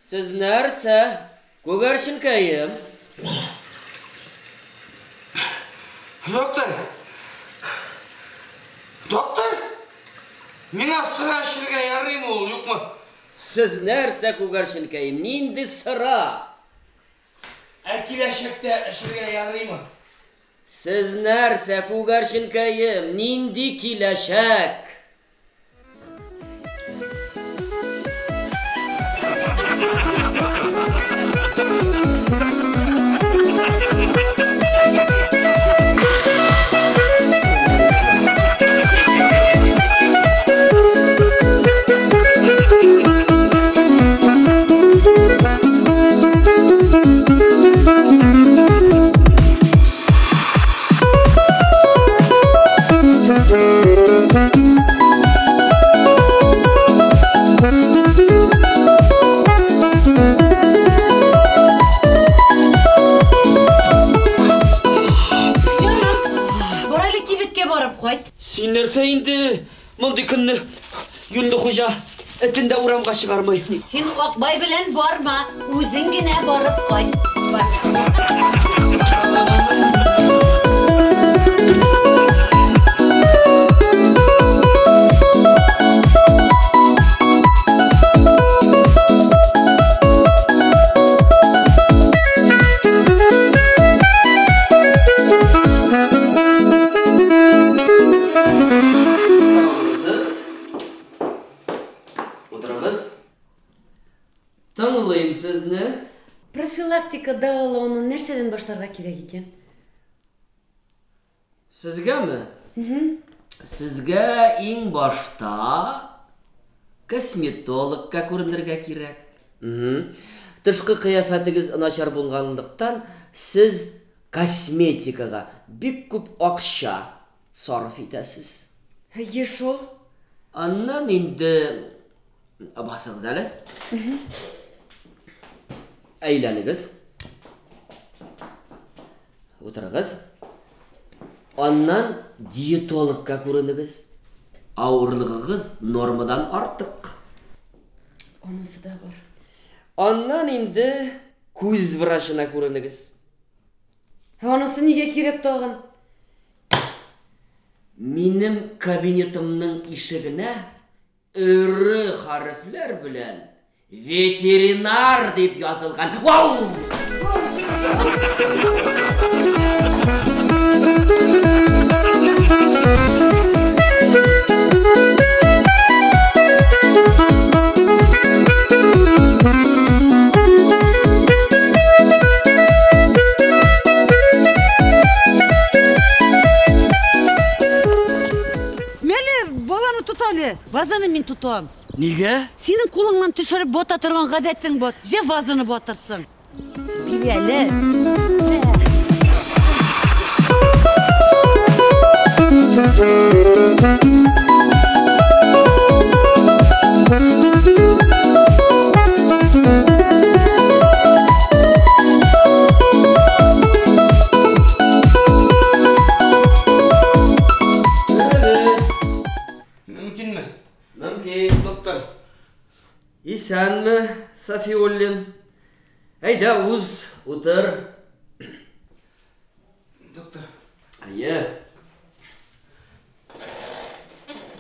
Сез нәрсә, күгәрченкәем? Доктор! Доктор! Миңа сыра эчәргә ярыймы ул, юкмы? Сез нәрсә, күгәрченкәем, нинди сыра? Ә киләчәктә эчәргә ярыймы? Сез нәрсә, күгәрченкәем, нинди киләчәк? Җаным, бар әле кибеткә барып кайт. Син нәрсә инде мондый көнне юньле хуҗа этен дә урамга чыгармый. Син Акбай белән барма, үзең генә барып кайт. Бар. Утырыгыз. Тыңлыйм сезне. Профилактика дәвалауны нәрсәдән башларга кирәк икән? Сезгәме? Сезгә иң башта косметологка күренергә кирәк. Тышкы кыяфәтегез начар булганлыктан, сез косметикага бик күп акча сарыф итәсез. Әйе шул. Аннан инде басыгыз әле. Әйләнегез. Утырыгыз. Аннан диетологка күренегез. Авырлыгыгыз нормадан артык. Анысы да бар. Аннан инде күз врачына күренегез. Ә анысы нигә кирәк тагын? Минем кабинетымның ишегенә эре хәрефләр белән ветеринар дип язылган. Вау! Мәле, баланы тот әле. Вазаны мин тотам. Нигә? Синең кулыңнан төшереп бата торган гадәтең бар. Җә вазаны батырсың. Бир әле. Керегез. Мөмкинме? Мөмкин. Доктор. Исәнме, Сафиуллин. Әйдә, уз, утыр. Доктор. Әйе.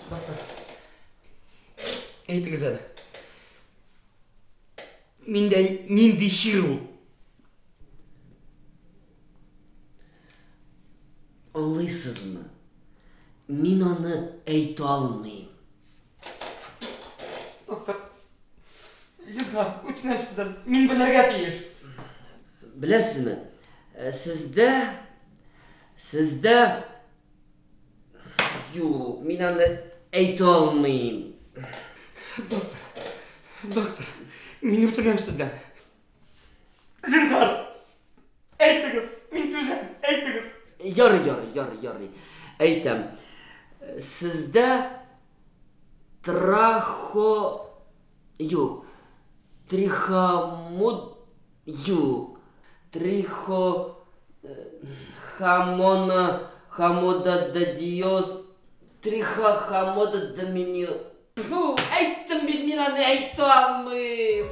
Доктор. Әйтегез әле. Миндә нинди чир ул? Аңлыйсызмы? Мин аны әйтә алмыйм. Доктор. Зинһар, үтенәм сездән. Мин белергә тиеш. Беләсезме, сездә сездә Юк, мин аны әйтә алмыйм. Доктор. Доктор. Мин үтенәм сездән. Зинһар. Әйтегез, мин түзәм, әйтегез. Ярый, ярый, ярый, ярый. Әйтәм. Сездә Трахо... Юк. Трихомуд... Юк. Трихо... Хамона... Хамода да диос... Триха хамода доминиос... Фу, әйттем бит мин аны әйтә алмыйм.